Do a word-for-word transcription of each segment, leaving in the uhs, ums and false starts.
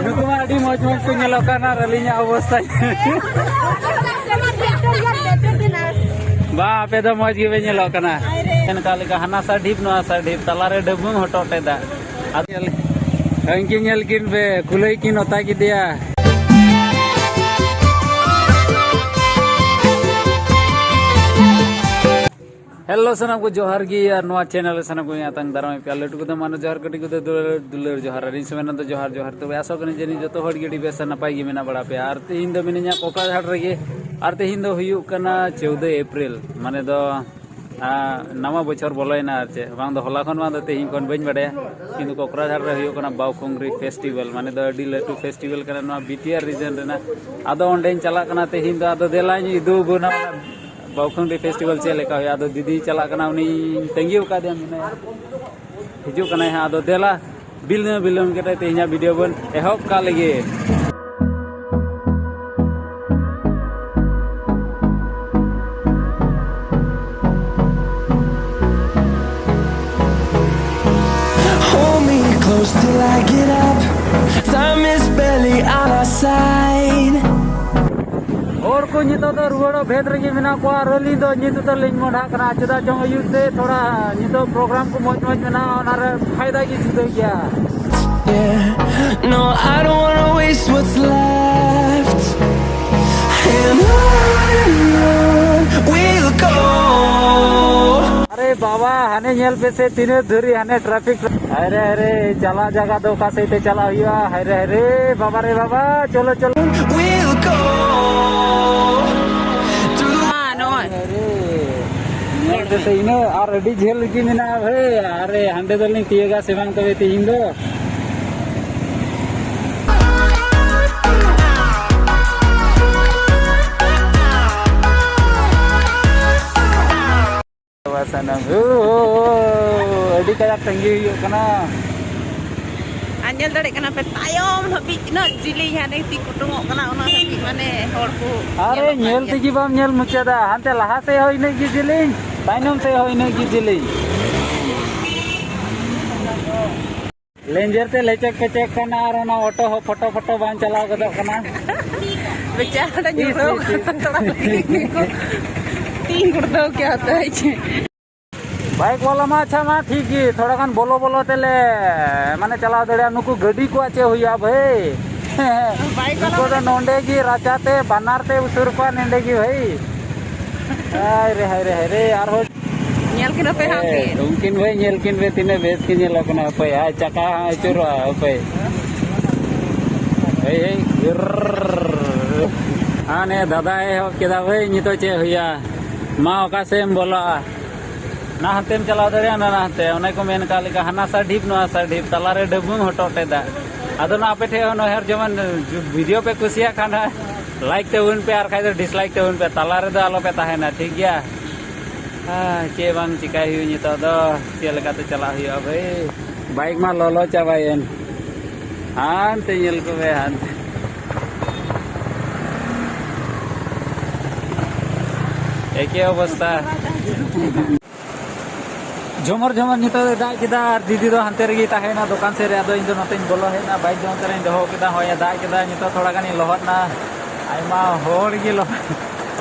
ᱱᱩᱠᱩ ᱢᱟ ᱟᱹᱰᱤ ᱢᱚᱡᱽ ᱢᱚᱡᱽ ᱠᱚ ᱧᱮᱞᱚᱜ ᱠᱟᱱᱟ ᱟᱨ ᱟᱹᱞᱤᱧᱟᱜ ᱚᱵᱚᱥᱛᱷᱟ᱾ ᱵᱟ, ᱟᱯᱮ ᱫᱚ ᱢᱚᱡᱽ ᱜᱮᱯᱮ ᱧᱮᱞᱚᱜ ᱠᱟᱱᱟ᱾ ᱚᱱᱠᱟ ᱞᱮᱠᱟ ᱦᱟᱱᱟ ᱥᱟ ᱰᱷᱤᱯ, ᱱᱚᱣᱟ ᱥᱟ ᱰᱷᱤᱯ, ᱛᱟᱞᱟᱨᱮ ᱰᱟᱹᱵᱩᱝ ᱦᱚᱴᱚᱜ ᱴᱮᱫᱟ᱾ ᱟᱫᱚ ᱧᱮᱞ, ᱩᱱᱠᱤᱱ ᱧᱮᱞ ᱠᱤᱱ ᱯᱮ, ᱠᱩᱞᱟᱹᱭ ᱠᱤᱱ ᱚᱛᱟ ᱠᱮᱫᱮᱭᱟ᱾ ᱦᱮᱞᱳ ᱥᱟᱱᱟᱢ ᱠᱚ, ᱡᱚᱦᱟᱨ ᱜᱮ᱾ ᱟᱨ ᱱᱚᱣᱟ ᱪᱮᱱᱮᱞ ᱨᱮ ᱥᱟᱱᱟᱢ ᱠᱚ ᱟᱛᱟᱝ ᱫᱟᱨᱟᱢ ᱯᱮᱭᱟ᱾ ᱞᱟᱹᱴᱩ ᱠᱚᱫᱚ ᱢᱟᱱᱚ ᱡᱚᱦᱟᱨ, ᱠᱟᱹᱴᱤᱡ ᱠᱚᱫᱚ ᱫᱩᱞᱟᱹᱲ, ᱫᱩᱞᱟᱹᱲ ᱡᱚᱦᱟᱨ᱾ ᱟᱨ ᱤᱧ ᱥᱚᱢᱮᱱ ᱫᱚ ᱡᱚᱦᱟᱨ, ᱡᱚᱦᱟᱨ᱾ ᱛᱚᱵᱮ ᱟᱥᱚᱜ ᱠᱟᱹᱱᱟᱹᱧ ᱡᱟᱹᱱᱤᱡ ᱡᱚᱛᱚ ᱦᱚᱲ ᱜᱮ ᱟᱹᱰᱤ ᱵᱮᱥ ᱟᱨ ᱱᱟᱯᱟᱭ ᱜᱮ ᱢᱮᱱᱟᱜ ᱵᱟᱲᱟ ᱯᱮᱭᱟ᱾ ᱟᱨ ᱛᱮᱦᱮᱧ ᱫᱚ ᱢᱤᱱᱟᱹᱧᱟ ᱠᱚᱠᱲᱟᱡᱷᱟᱴ ᱨᱮᱜᱮ᱾ ᱟᱨ ᱛᱮᱦᱮᱧ ᱫᱚ ᱦᱩᱭᱩᱜ ᱠᱟᱱᱟ ᱪᱳᱣᱫᱟᱹ ᱮᱯᱨᱤᱞ, ᱢᱟᱱᱮ ᱫᱚ, ᱟᱸ, ᱱᱟᱣᱟ ᱵᱚᱪᱷᱚᱨ ᱵᱚᱞᱚᱭᱮᱱᱟ᱾ ᱟᱨ ᱪᱮᱫ, ᱵᱟᱝ ᱫᱚ ᱦᱚᱞᱟ ᱠᱷᱚᱱ, ᱵᱟᱝ ᱫᱚ ᱛᱮᱦᱮᱧ ᱠᱷᱚᱱ, ᱵᱟᱹᱧ ᱵᱟᱰᱟᱭᱟ᱾ ᱠᱤᱱᱛᱩ ᱠᱚᱠᱲᱟᱡᱷᱟᱴ ᱨᱮ ᱦᱩᱭᱩᱜ ᱠᱟᱱᱟ ᱵᱟᱣᱠᱷᱩᱝᱨᱤ ᱯᱷᱮᱥᱴᱤᱵᱷᱮᱞ, ᱢᱟᱱᱮ ᱫᱚ ᱟᱹᱰᱤ ᱞᱟᱹᱴᱩ ᱯᱷᱮᱥᱴᱤᱵᱷᱮᱞ ᱠᱟᱱᱟ ᱱᱚᱣᱟ ᱵᱤ ᱴᱤ ᱟᱨ ᱨᱤᱡᱚᱱ ᱨᱮᱱᱟᱜ᱾ ᱟᱫᱚ ᱚᱸᱰᱮᱧ ᱪᱟᱞᱟᱜ ᱠᱟᱱᱟ ᱛᱮᱦᱮᱧ ᱫᱚ᱾ ᱟᱫᱚ ᱫᱮᱞᱟᱧ ᱩᱫᱩᱜ ᱟᱵᱚᱱᱟ ᱵᱟᱣᱠᱷᱩᱝᱨᱤ ᱯᱷᱮᱥᱴᱤᱵᱷᱮᱞ ᱪᱮᱫ ᱞᱮᱠᱟ ᱦᱩᱭᱩᱜᱼᱟ᱾ ᱟᱫᱚ ᱫᱤᱫᱤᱭ ᱪᱟᱞᱟᱜ ᱠᱟᱱᱟ, ᱩᱱᱤᱧ ᱛᱟᱺᱜᱤ ᱟᱠᱟᱫᱮᱭᱟ, ᱢᱮᱱᱟᱭᱟ, ᱦᱤᱡᱩᱜ ᱠᱟᱱᱟᱭ ᱦᱟᱸᱜ᱾ ᱟᱫᱚ ᱫᱮᱞᱟ, ᱵᱤᱞᱚᱢ ᱵᱤᱞᱚᱢ ᱠᱟᱛᱮ ᱛᱮᱦᱮᱧᱟᱜ ᱵᱷᱤᱰᱤᱭᱳ ᱵᱚᱱ ᱮᱦᱚᱵ ᱠᱟᱜ ᱞᱮᱜᱮ᱾ Hold me close till I get up. Time is barely on our side. ᱦᱚᱲ ᱠᱚ ᱱᱤᱛᱚᱜ ᱫᱚ ᱨᱩᱣᱟᱹᱲᱚᱜ ᱵᱷᱮᱫ ᱨᱮᱜᱮ ᱢᱮᱱᱟᱜ ᱠᱚᱣᱟ᱾ ᱟᱨ ᱟᱹᱞᱤᱧ ᱫᱚ ᱱᱤᱛᱚᱜ ᱫᱚ ᱞᱤᱧ ᱢᱚᱰᱷᱟᱜ ᱠᱟᱱᱟ᱾ ᱪᱮᱫᱟᱜ ᱪᱚᱝ ᱟᱹᱭᱩᱵ ᱛᱮ ᱛᱷᱚᱲᱟ ᱱᱤᱛᱚᱜ ᱯᱨᱳᱜᱨᱟᱢ ᱠᱚ ᱢᱚᱡᱽ ᱢᱚᱡᱽ ᱢᱮᱱᱟᱜᱼᱟ, ᱚᱱᱟᱨᱮ ᱯᱷᱟᱭᱫᱟ ᱜᱮ ᱡᱩᱫᱟᱹ ᱜᱮᱭᱟ᱾ Yeah, no, I don't wanna waste what's left. And on and on we'll go. ᱟᱨᱮ ᱵᱟᱵᱟ, ᱦᱟᱱᱮ ᱧᱮᱞ ᱯᱮᱥᱮ ᱛᱤᱱᱟᱹᱜ ᱫᱷᱩᱨᱤ, ᱦᱟᱱᱮ ᱴᱨᱟᱯᱷᱤᱠ᱾ ᱦᱟᱭ ᱨᱮ, ᱦᱟᱭ ᱨᱮ, ᱪᱟᱞᱟᱜ ᱡᱟᱭᱜᱟ ᱫᱚ ᱚᱠᱟ ᱥᱮᱫ ᱛᱮ ᱪᱟᱞᱟᱜ ᱦᱩᱭᱩᱜᱼᱟ? ᱦᱟᱭ ᱨᱮ, ᱦᱟᱭ ᱨᱮ, ᱵᱟᱵᱟ ᱨᱮ ᱵᱟᱵᱟ, ᱪᱚᱞᱚ, ᱪᱚᱞᱚ᱾ We'll go to the ᱦᱮᱸ, ᱱᱚᱜᱼᱚᱭ᱾ ᱦᱟᱭ ᱨᱮ, ᱧᱮᱞ ᱯᱮᱥᱮ ᱤᱱᱟᱹ ᱟᱨ ᱟᱹᱰᱤ ᱡᱷᱟᱹᱞ ᱜᱮ ᱢᱮᱱᱟᱜᱼᱟ ᱵᱷᱟᱹᱭ᱾ ᱟᱨᱮ, ᱦᱟᱸᱰᱮ ᱫᱚᱞᱤᱧ ᱛᱤᱭᱟᱹᱜᱟ ᱥᱮ ᱵᱟᱝ ᱛᱚᱵᱮ ᱛᱤᱦᱤᱧ ᱫᱚ? ᱥᱟᱱᱟᱢ, ᱳ, ᱳ, ᱳ, ᱟᱹᱰᱤ ᱠᱟᱡᱟᱠ ᱛᱟᱺᱜᱤ ᱦᱩᱭᱩᱜ ᱠᱟᱱᱟ᱾ ᱟᱨ ᱧᱮᱞ ᱫᱟᱲᱮᱭᱟᱜ ᱠᱟᱱᱟ ᱯᱮ ᱛᱟᱭᱚᱢ ᱦᱟᱹᱵᱤᱡ ᱛᱤᱱᱟᱹᱜ ᱡᱤᱞᱤᱧ ᱦᱟᱱᱮ ᱛᱤ ᱠᱩᱴᱩᱢᱚᱜ ᱠᱟᱱᱟ, ᱚᱱᱟ ᱦᱟᱹᱵᱤᱡ ᱢᱟᱱᱮ ᱦᱚᱲ ᱠᱚ ᱟᱨᱮ ᱧᱮᱞᱚᱜ ᱠᱟᱱ ᱧᱮᱞ ᱜᱮᱭᱟ᱾ ᱛᱮᱜᱮ ᱵᱟᱢ ᱧᱮᱞ ᱢᱩᱪᱟᱹᱫᱟ, ᱦᱟᱱᱛᱮ ᱞᱟᱦᱟ ᱥᱮᱫ ᱦᱚᱸ ᱤᱱᱟᱹᱜ ᱜᱮ ᱡᱤᱞᱤᱧ, ᱛᱟᱭᱱᱚᱢ ᱥᱮᱫ ᱦᱚᱸ ᱤᱱᱟᱹᱜ ᱜᱮ ᱡᱤᱞᱤᱧ᱾ ᱞᱮᱸᱡᱮᱨ ᱛᱮ ᱞᱮᱪᱮᱠ ᱯᱮᱪᱮᱠ ᱠᱟᱱᱟ ᱟᱨ ᱚᱱᱟ ᱚᱴᱳ ᱦᱚᱸ ᱯᱷᱚᱴᱚ ᱯᱷᱚᱴᱚ ᱵᱟᱝ ᱪᱟᱞᱟᱣ ᱜᱚᱫᱚᱜ ᱠᱟᱱᱟ᱾ ᱵᱮᱪᱟᱨᱟ ᱧᱩᱨᱦᱟᱹᱣ ᱠᱟᱱᱟ, ᱛᱷᱚᱲᱟ ᱛᱤᱧ ᱜᱩᱲᱫᱟᱹᱣ ᱠᱮᱜᱼᱟ ᱛᱟᱭ ᱪᱮ᱾ ᱵᱟᱭᱤᱠ ᱵᱟᱞᱟ ᱢᱟ ᱟᱪᱪᱷᱟ ᱢᱟ ᱴᱷᱤᱠ ᱜᱮ, ᱛᱷᱚᱲᱟ ᱜᱟᱱ ᱵᱚᱞᱚ ᱵᱚᱞᱚ ᱛᱮᱞᱮ ᱢᱟᱱᱮ ᱪᱟᱞᱟᱣ ᱫᱟᱲᱮᱭᱟᱜᱼᱟ᱾ ᱱᱩᱠᱩ ᱜᱟᱹᱰᱤ ᱠᱚᱣᱟᱜ ᱪᱮᱫ ᱦᱩᱭᱩᱜᱼᱟ ᱵᱷᱟᱹᱭ? ᱵᱟᱭᱤᱠ ᱵᱟᱞᱟ ᱱᱩᱠᱩ ᱫᱚ ᱢᱟᱱᱮ ᱱᱚᱸᱰᱮ ᱜᱮ ᱨᱟᱪᱟ ᱛᱮ ᱵᱟᱱᱟᱨ ᱛᱮ ᱩᱥᱩᱨ ᱠᱚᱣᱟ ᱱᱚᱸᱰᱮ ᱜᱮ ᱵᱷᱟᱹᱭ᱾ ᱦᱟᱭ ᱨᱮ, ᱦᱟᱭ ᱨᱮ, ᱦᱟᱭ ᱨᱮ, ᱟᱨᱦᱚᱸ ᱧᱮᱞ ᱠᱤᱱᱟ ᱯᱮ ᱦᱟᱸᱜ ᱦᱮᱸ, ᱯᱮ᱾ ᱩᱱᱠᱤᱱ ᱵᱷᱟᱹᱭ ᱧᱮᱞ ᱠᱤᱱ ᱵᱮ, ᱛᱤᱱᱟᱹᱜ ᱵᱮᱥ ᱠᱤᱱ ᱧᱮᱞᱚᱜ ᱠᱟᱱᱟ᱾ ᱦᱟᱯᱳᱭ, ᱟᱡ ᱪᱟᱠᱟ ᱦᱚᱸ ᱟᱹᱪᱩᱨᱚᱜᱼᱟ᱾ ᱦᱟᱯᱳᱭ, ᱦᱮᱭ, ᱦᱮᱭ, ᱜᱨᱨᱨᱨ᱾ ᱦᱟᱱᱮ ᱫᱟᱫᱟᱭ ᱮᱦᱚᱵ ᱠᱮᱫᱟ ᱵᱷᱟᱹᱭ, ᱱᱤᱛᱚᱜ ᱪᱮᱫ ᱦᱩᱭᱩᱜᱼᱟ? ᱢᱟ, ᱚᱠᱟ ᱥᱮᱫ ᱮᱢ ᱵᱚᱞᱚᱜᱼᱟ? ᱱᱟ ᱦᱟᱱᱛᱮᱢ ᱪᱟᱞᱟᱣ ᱫᱟᱲᱮᱭᱟᱜᱼᱟ, ᱱᱟ, ᱱᱟ ᱦᱟᱱᱛᱮ᱾ ᱚᱱᱮ ᱠᱚ ᱢᱮᱱ ᱠᱟᱜ ᱞᱮᱠᱟ, ᱦᱟᱱᱟ ᱥᱟ ᱰᱷᱤᱯ, ᱱᱚᱣᱟ ᱥᱟ ᱰᱷᱤᱯ, ᱛᱟᱞᱟᱨᱮ ᱰᱟᱹᱵᱩᱢ ᱦᱚᱴᱚᱨ ᱴᱮᱫᱟ᱾ ᱟᱫᱚ ᱱᱟ ᱟᱯᱮ ᱴᱷᱮᱱ ᱦᱚᱸ ᱱᱚᱭᱦᱟᱨ ᱡᱮᱢᱚᱱ video ᱯᱮ ᱠᱩᱥᱤᱭᱟᱜ ᱠᱷᱟᱱ ᱦᱟᱸᱜ, like ᱛᱟᱵᱚᱱ ᱯᱮ, ᱟᱨ ᱠᱷᱟᱡ ᱫᱚ dislike ᱛᱟᱵᱚᱱ ᱯᱮ, ᱛᱟᱞᱟ ᱨᱮᱫᱚ ᱟᱞᱚ ᱯᱮ ᱛᱟᱦᱮᱱᱟ, ᱴᱷᱤᱠ ᱜᱮᱭᱟ? ᱦᱮᱸ, ᱪᱮᱫ ᱵᱟᱝ ᱪᱤᱠᱟᱭ ᱦᱩᱭᱩᱜ ᱱᱤᱛᱚᱜ ᱫᱚ, ᱪᱮᱫ ᱞᱮᱠᱟᱛᱮ ᱪᱟᱞᱟᱜ ᱦᱩᱭᱩᱜᱼᱟ ᱵᱷᱟᱹᱭ? ᱵᱟᱭᱤᱠ ᱢᱟ ᱞᱚᱞᱚ ᱪᱟᱵᱟᱭᱮᱱ᱾ ᱦᱟᱱᱛᱮ ᱧᱮᱞ ᱠᱚᱵᱮ, ᱦᱟᱱᱛᱮ᱾ ᱮᱠᱮ ᱚᱵᱚᱥᱛᱟ᱾ ᱡᱷᱚᱢᱚᱨ ᱡᱷᱚᱢᱚᱨ ᱱᱤᱛᱚᱜ ᱫᱚᱭ ᱫᱟᱜ ᱠᱮᱫᱟ ᱟᱨ ᱫᱤᱫᱤ ᱫᱚ ᱦᱟᱱᱛᱮ ᱨᱮᱜᱮᱭ ᱛᱟᱦᱮᱸᱭᱮᱱᱟ ᱫᱚᱠᱟᱱ ᱥᱮᱫ ᱨᱮ᱾ ᱟᱫᱚ ᱤᱧ ᱫᱚ ᱱᱚᱛᱮᱧ ᱵᱚᱞᱚ ᱦᱮᱡ ᱮᱱᱟ, ᱵᱟᱭᱤᱠ ᱫᱚ ᱚᱱᱛᱮ ᱨᱮᱧ ᱫᱚᱦᱚ ᱠᱮᱫᱟ᱾ ᱦᱚᱭ ᱮ ᱫᱟᱜ ᱠᱮᱫᱟ, ᱱᱤᱛᱚᱜ ᱛᱷᱚᱲᱟ ᱜᱟᱱᱤᱧ ᱞᱚᱦᱚᱫ ᱮᱱᱟ᱾ ᱟᱭᱢᱟ ᱦᱚᱲ ᱜᱮ ᱞᱚᱦᱚᱫ,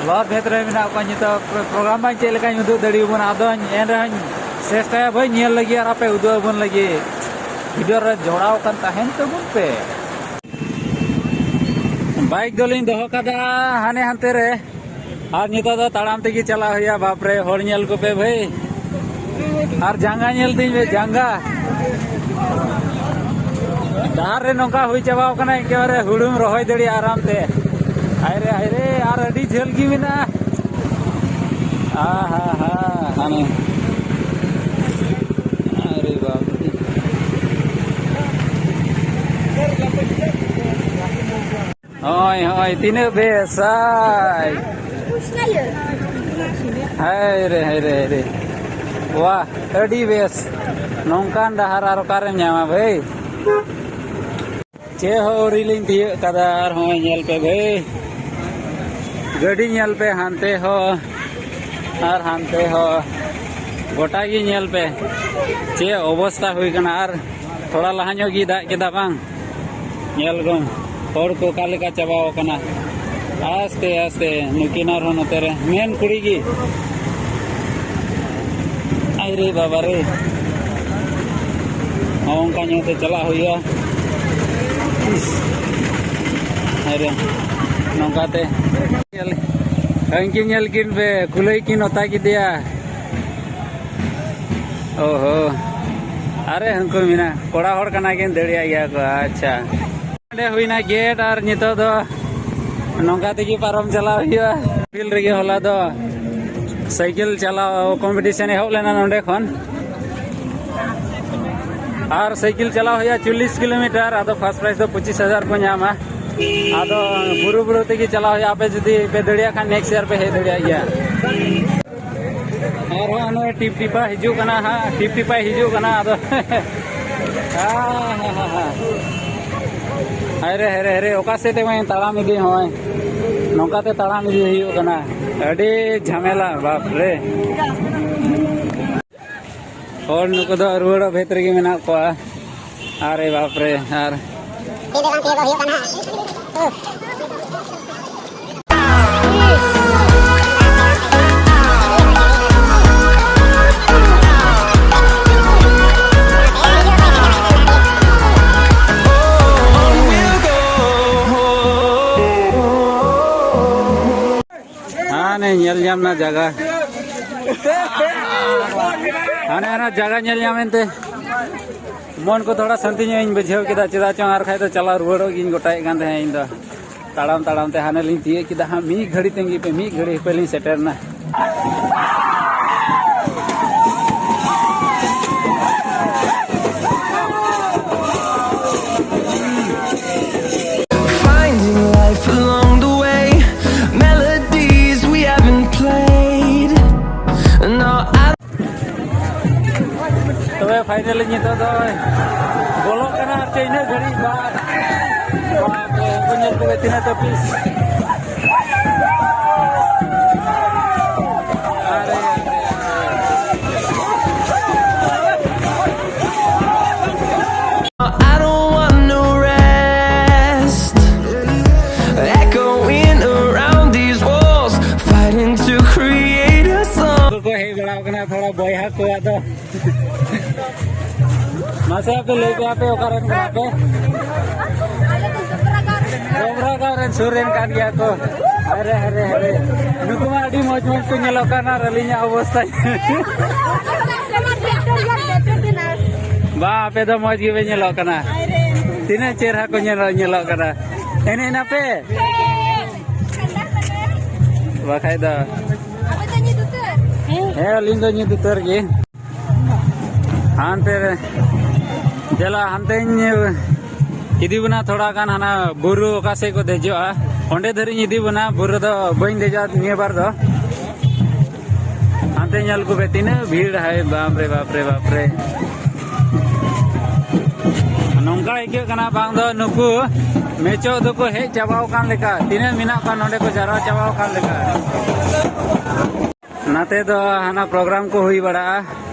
ᱞᱚᱦᱚᱫ ᱵᱷᱮᱫ ᱨᱮ ᱢᱮᱱᱟᱜ ᱠᱚᱣᱟ᱾ ᱱᱤᱛᱚᱜ ᱯᱨᱳᱜᱨᱟᱢ ᱵᱟᱝ ᱪᱮᱫ ᱞᱮᱠᱟᱧ ᱩᱫᱩᱜ ᱫᱟᱲᱮᱭᱟᱵᱚᱱᱟ, ᱟᱫᱚᱧ ᱮᱱ ᱨᱮᱦᱚᱸᱧ ᱪᱮᱥᱴᱟᱭᱟ ᱵᱷᱟᱹᱭ ᱧᱮᱞ ᱞᱟᱹᱜᱤᱫ ᱟᱨ ᱟᱯᱮ ᱩᱫᱩᱜ ᱟᱵᱚᱱ ᱞᱟᱹᱜᱤᱫ᱾ ᱵᱷᱤᱰᱤᱭᱳ ᱨᱮ ᱡᱚᱲᱟᱣ ᱟᱠᱟᱱ ᱛᱟᱦᱮᱱ ᱛᱟᱵᱚᱱ ᱯᱮ᱾ ᱵᱟᱭᱤᱠ ᱫᱚᱞᱤᱧ ᱫᱚᱦᱚ ᱠᱟᱫᱟ ᱦᱟᱱᱮ ᱦᱟᱱᱛᱮ ᱨᱮ, ᱟᱨ ᱱᱤᱛᱚᱜ ᱫᱚ ᱛᱟᱲᱟᱢ ᱛᱮᱜᱮ ᱪᱟᱞᱟᱜ ᱦᱩᱭᱩᱜᱼᱟ᱾ ᱵᱟᱯ ᱨᱮ, ᱦᱚᱲ ᱧᱮᱞ ᱠᱚᱯᱮ ᱵᱷᱟᱹᱭ, ᱟᱨ ᱡᱟᱸᱜᱟ ᱧᱮᱞ ᱛᱤᱧ ᱵᱮ, ᱡᱟᱸᱜᱟ᱾ ᱰᱟᱦᱟᱨ ᱨᱮ ᱱᱚᱝᱠᱟ ᱦᱩᱭ ᱪᱟᱵᱟᱣ ᱠᱟᱱᱟ, ᱮᱠᱮᱵᱟᱨᱮ ᱦᱩᱲᱩᱢ ᱨᱚᱦᱚᱭ ᱫᱟᱲᱮᱭᱟᱜᱼᱟ ᱟᱨᱟᱢ ᱛᱮ᱾ ᱦᱟᱭ ᱨᱮ, ᱦᱟᱭ ᱨᱮ, ᱟᱨ ᱟᱹᱰᱤ ᱡᱷᱟᱹᱞ ᱜᱮ ᱢᱮᱱᱟᱜᱼᱟ᱾ ᱟᱦᱟ ᱦᱟ, ᱦᱟᱱᱮ᱾ ᱟᱨᱮ ᱵᱟᱯ ᱨᱮ᱾ ᱦᱳᱭ, ᱦᱳᱭ, ᱛᱤᱱᱟᱹᱜ ᱵᱮᱥ, ᱦᱟᱭ᱾ ᱦᱟᱭ ᱨᱮ, ᱦᱟᱭ ᱨᱮ, ᱦᱟᱭ ᱨᱮ᱾ ᱣᱟᱦ, ᱟᱹᱰᱤ ᱵᱮᱥ᱾ ᱱᱚᱝᱠᱟᱱ ᱰᱟᱦᱟᱨ ᱟᱨ ᱚᱠᱟᱨᱮᱢ ᱧᱟᱢᱟ ᱵᱷᱟᱹᱭ? ᱪᱮᱫ ᱦᱚᱸ ᱟᱹᱣᱨᱤ ᱞᱤᱧ ᱛᱤᱭᱟᱹᱜ ᱠᱟᱫᱟ ᱟᱨ ᱦᱚᱸᱜᱼᱚᱭ ᱧᱮᱞ ᱯᱮ ᱵᱷᱟᱹᱭ᱾ ᱜᱟᱹᱰᱤ ᱧᱮᱞ ᱯᱮ ᱦᱟᱱᱛᱮ ᱦᱚᱸ ᱟᱨ ᱦᱟᱱᱛᱮ ᱦᱚᱸ᱾ ᱜᱚᱴᱟ ᱜᱮ ᱧᱮᱞ ᱯᱮ ᱪᱮᱫ ᱚᱵᱚᱥᱛᱟ ᱦᱩᱭ ᱠᱟᱱᱟ᱾ ᱟᱨ ᱛᱷᱚᱲᱟ ᱞᱟᱦᱟ ᱧᱚᱜ ᱜᱮ ᱫᱟᱜ ᱠᱮᱫᱟ ᱵᱟᱝ? ᱧᱮᱞ ᱠᱚᱢ, ᱦᱚᱲ ᱠᱚ ᱚᱠᱟ ᱞᱮᱠᱟ ᱪᱟᱵᱟᱣ ᱟᱠᱟᱱᱟ᱾ ᱟᱥᱛᱮ ᱟᱥᱛᱮ ᱱᱩᱠᱤᱱ ᱟᱨᱦᱚᱸ ᱱᱚᱛᱮ ᱨᱮ ᱢᱮᱱ ᱠᱩᱲᱤ ᱜᱮ᱾ ᱟᱭ ᱨᱮ ᱵᱟᱵᱟ ᱨᱮ, ᱦᱚᱸ, ᱚᱱᱠᱟ ᱧᱚᱜ ᱛᱮ ᱪᱟᱞᱟᱜ ᱦᱩᱭᱩᱜᱼᱟ᱾ ᱤᱥ, ᱟᱭ ᱨᱮ, ᱱᱚᱝᱠᱟ ᱛᱮ ᱧᱮᱞ, ᱦᱟᱹᱱᱠᱤᱱ ᱧᱮᱞ ᱠᱤᱱ ᱯᱮ, ᱠᱩᱞᱟᱹᱭ ᱠᱤᱱ ᱚᱛᱟ ᱠᱮᱫᱮᱭᱟ᱾ ᱚᱦᱚ, ᱟᱨᱮ ᱦᱟᱹᱱᱠᱩ ᱢᱮᱱᱟᱜ, ᱠᱚᱲᱟ ᱦᱚᱲ ᱠᱟᱱᱟ ᱠᱤᱱ, ᱫᱟᱹᱲ ᱮᱫ ᱜᱮᱭᱟ ᱠᱚ᱾ ᱟᱪᱪᱷᱟ, ᱱᱚᱰᱮ ᱦᱩᱭᱱᱟ ᱜᱮᱴ, ᱟᱨ ᱱᱤᱛᱚᱜ ᱫᱚ ᱱᱚᱝᱠᱟ ᱛᱮᱜᱮ ᱯᱟᱨᱚᱢ ᱪᱟᱞᱟᱣ ᱦᱩᱭᱩᱜᱼᱟ᱾ ᱯᱷᱤᱞᱰ ᱨᱮᱜᱮ ᱦᱚᱞᱟ ᱫᱚ ᱥᱟᱭᱠᱮᱞ ᱪᱟᱞᱟᱣ ᱠᱚᱢᱯᱤᱴᱤᱥᱚᱱ ᱮᱦᱚᱵ ᱞᱮᱱᱟ ᱱᱚᱰᱮ ᱠᱷᱚᱱ, ᱟᱨ ᱥᱟᱭᱠᱮᱞ ᱪᱟᱞᱟᱣ ᱦᱩᱭᱩᱜᱼᱟ ᱪᱚᱞᱞᱤᱥ ᱠᱤᱞᱳᱢᱤᱴᱟᱨ᱾ ᱟᱫᱚ ᱯᱷᱟᱥᱴ ᱯᱨᱟᱭᱤᱡᱽ ᱫᱚ ᱯᱚᱸᱪᱤᱥ ᱦᱟᱡᱟᱨ ᱠᱚ ᱧᱟᱢᱟ᱾ ᱟᱫᱚ ᱵᱩᱨᱩ ᱵᱩᱨᱩ ᱛᱮᱜᱮ ᱪᱟᱞᱟᱣ ᱦᱩᱭᱩᱜᱼᱟ, ᱟᱯᱮ ᱡᱩᱫᱤ ᱯᱮ ᱫᱟᱲᱮᱭᱟᱜ ᱠᱷᱟᱱ ᱱᱮᱠᱥᱴ ᱤᱭᱟᱨ ᱯᱮ ᱦᱮᱡ ᱫᱟᱲᱮᱭᱟᱜ ᱜᱮᱭᱟ᱾ ᱟᱨᱦᱚᱸ ᱦᱟᱱᱮ ᱴᱤᱯ ᱴᱤᱯᱟ ᱦᱤᱡᱩᱜ ᱠᱟᱱᱟ ᱦᱟᱸᱜ, ᱴᱤᱯ ᱴᱤᱯᱟᱭ ᱦᱤᱡᱩᱜ ᱠᱟᱱᱟ᱾ ᱟᱫᱚ ᱦᱟᱭ ᱨᱮ, ᱦᱟᱭ ᱨᱮ, ᱦᱟᱭ ᱨᱮ, ᱚᱠᱟ ᱥᱮᱫ ᱮᱢ ᱛᱟᱲᱟᱢ ᱤᱫᱤ? ᱦᱚᱸᱜᱼᱚᱭ ᱱᱚᱝᱠᱟᱛᱮ ᱛᱟᱲᱟᱢ ᱤᱫᱤ ᱦᱩᱭᱩᱜ ᱠᱟᱱᱟ᱾ ᱟᱹᱰᱤ ᱡᱷᱟᱢᱮᱞᱟ, ᱵᱟᱯ ᱨᱮ᱾ ᱦᱚᱲ ᱱᱩᱠᱩ ᱫᱚ ᱨᱩᱣᱟᱹᱲᱚᱜ ᱵᱷᱮᱛ ᱨᱮᱜᱮ ᱢᱮᱱᱟᱜ ᱠᱚᱣᱟ᱾ ᱟᱨᱮ ᱵᱟᱯ ᱨᱮ, ᱟᱨ ᱛᱤ ᱫᱚ ᱵᱟᱝ ᱛᱤ ᱫᱚ ᱦᱩᱭᱩᱜ ᱠᱟᱱᱟ ᱦᱟᱸᱜ᱾ ᱩᱯᱷ᱾ ᱦᱟᱱᱮ ᱧᱮᱞ ᱧᱟᱢ ᱱᱟ ᱡᱟᱭᱜᱟ, ᱦᱟᱱᱮ ᱦᱟᱱᱟ ᱡᱟᱭᱜᱟ ᱧᱮᱞ ᱧᱟᱢ ᱮᱱᱛᱮ ᱢᱚᱱ ᱠᱚ ᱛᱷᱚᱲᱟ ᱥᱟᱱᱛᱤ ᱧᱚᱜ ᱤᱧ ᱵᱩᱡᱷᱟᱹᱣ ᱠᱮᱫᱟ᱾ ᱪᱮᱫᱟᱜ ᱪᱚᱝ ᱟᱨ ᱠᱷᱟᱡ ᱫᱚ ᱪᱟᱞᱟᱣ ᱨᱩᱣᱟᱹᱲᱚᱜ ᱜᱤᱧ ᱜᱚᱴᱟᱭᱮᱫ ᱠᱟᱱ ᱛᱟᱦᱮᱸᱫ ᱤᱧ ᱫᱚ᱾ ᱛᱟᱲᱟᱢ ᱛᱟᱲᱟᱢ ᱛᱮ ᱦᱟᱱᱮ ᱞᱤᱧ ᱛᱤᱭᱳᱜ ᱠᱮᱫᱟ ᱦᱟᱸᱜ, ᱢᱤᱫ ᱜᱷᱟᱹᱲᱤ ᱛᱟᱺᱜᱤ ᱯᱮ, ᱢᱤᱫ ᱜᱷᱟᱹᱲᱤ ᱦᱟᱯᱮ ᱞᱤᱧ ᱥᱮᱴᱮᱨ ᱮᱱᱟ᱾ Finding life along the way, melodies we haven't played. No, I ᱛᱚᱵᱮ ᱯᱷᱟᱭᱱᱟᱞᱤ ᱱᱤᱛᱚᱜ ᱫᱚ ᱵᱚᱞᱚᱜ ᱠᱟᱱᱟ ᱟᱨ ᱪᱮᱫ ᱤᱱᱟᱹᱜ ᱜᱷᱟᱹᱲᱤᱡ ᱵᱟᱫ᱾ ᱵᱟᱯ ᱨᱮ, ᱩᱱᱠᱩ ᱧᱮᱞ ᱠᱚᱜᱮ ᱛᱤᱱᱟᱹᱜ ᱛᱟᱹᱯᱤᱥ᱾ ᱟᱨᱮ, ᱟᱨᱮ, ᱟᱨᱮ᱾ ᱵᱚᱭᱦᱟ ᱠᱚ ᱟᱫᱚ᱾ ᱢᱟᱥᱮ ᱟᱯᱮ ᱞᱟᱹᱭ ᱯᱮ, ᱟᱯᱮ ᱚᱠᱟ ᱨᱮᱱ ᱠᱟᱱᱟ ᱯᱮ? ᱰᱚᱵᱨᱟ ᱜᱟᱶ ᱨᱮᱱ ᱥᱩᱨ ᱨᱮᱱ ᱠᱟᱱ ᱜᱮᱭᱟ ᱠᱚ᱾ ᱟᱨᱮ, ᱟᱨᱮ, ᱟᱨᱮ᱾ ᱱᱩᱠᱩ ᱢᱟ ᱟᱹᱰᱤ ᱢᱚᱡᱽ ᱢᱚᱡᱽ ᱠᱚ ᱧᱮᱞᱚᱜ ᱠᱟᱱᱟ ᱟᱨ ᱟᱹᱞᱤᱧᱟᱜ ᱚᱵᱚᱥᱛᱟ᱾ ᱵᱟ, ᱟᱯᱮ ᱫᱚ ᱢᱚᱡᱽ ᱜᱮᱯᱮ ᱧᱮᱞᱚᱜ ᱠᱟᱱᱟ᱾ ᱛᱤᱱᱟᱹᱜ ᱪᱮᱦᱨᱟ ᱠᱚ ᱧᱮᱞᱚᱜ, ᱧᱮᱞᱚᱜ ᱠᱟᱱᱟ᱾ ᱮᱱᱮᱡ ᱮᱱᱟ ᱯᱮ? ᱵᱟᱠᱷᱟᱡ ᱫᱚ᱾ ᱦᱮᱸ, ᱟᱹᱞᱤᱧ ᱫᱚ ᱧᱤᱫ ᱩᱛᱟᱹᱨ ᱜᱮ᱾ ᱦᱟᱱᱛᱮ ᱨᱮ, ᱫᱮᱞᱟ, ᱦᱟᱱᱛᱮᱧ ᱤᱫᱤ ᱵᱚᱱᱟ ᱛᱷᱚᱲᱟ ᱜᱟᱱ, ᱦᱟᱱᱟ ᱵᱩᱨᱩ ᱚᱠᱟ ᱥᱮᱫ ᱠᱚ ᱫᱮᱡᱚᱜᱼᱟ, ᱚᱸᱰᱮ ᱫᱷᱟᱹᱨᱤᱡ ᱤᱧ ᱤᱫᱤ ᱵᱚᱱᱟ᱾ ᱵᱩᱨᱩ ᱫᱚ ᱵᱟᱹᱧ ᱫᱮᱡᱚᱜᱼᱟ ᱱᱤᱭᱟᱹ ᱵᱟᱨ ᱫᱚ᱾ ᱦᱟᱱᱛᱮ ᱧᱮᱞ ᱠᱚᱯᱮ, ᱛᱤᱱᱟᱹᱜ ᱵᱷᱤᱲ, ᱦᱟᱭ ᱵᱟᱯ ᱨᱮ, ᱵᱟᱯ ᱨᱮ, ᱵᱟᱯ ᱨᱮ᱾ ᱱᱚᱝᱠᱟ ᱟᱹᱭᱠᱟᱹᱜ ᱠᱟᱱᱟ ᱵᱟᱝ ᱫᱚ ᱱᱩᱠᱩ ᱢᱮᱪᱚᱜ ᱫᱚᱠᱚ ᱦᱮᱡ ᱪᱟᱵᱟᱣ ᱟᱠᱟᱱ ᱞᱮᱠᱟ, ᱛᱤᱱᱟᱹᱜ ᱢᱮᱱᱟᱜ ᱠᱚᱣᱟ ᱱᱚᱰᱮ ᱠᱚ ᱡᱟᱨᱣᱟ ᱪᱟᱵᱟᱣ ᱟᱠᱟᱱ ᱞᱮᱠᱟ᱾ ᱱᱟᱛᱮ ᱫᱚ ᱦᱟᱱᱟ ᱯᱨᱳᱜᱨᱟᱢ ᱠᱚ ᱦᱩᱭ ᱵᱟᱲᱟᱜᱼᱟ,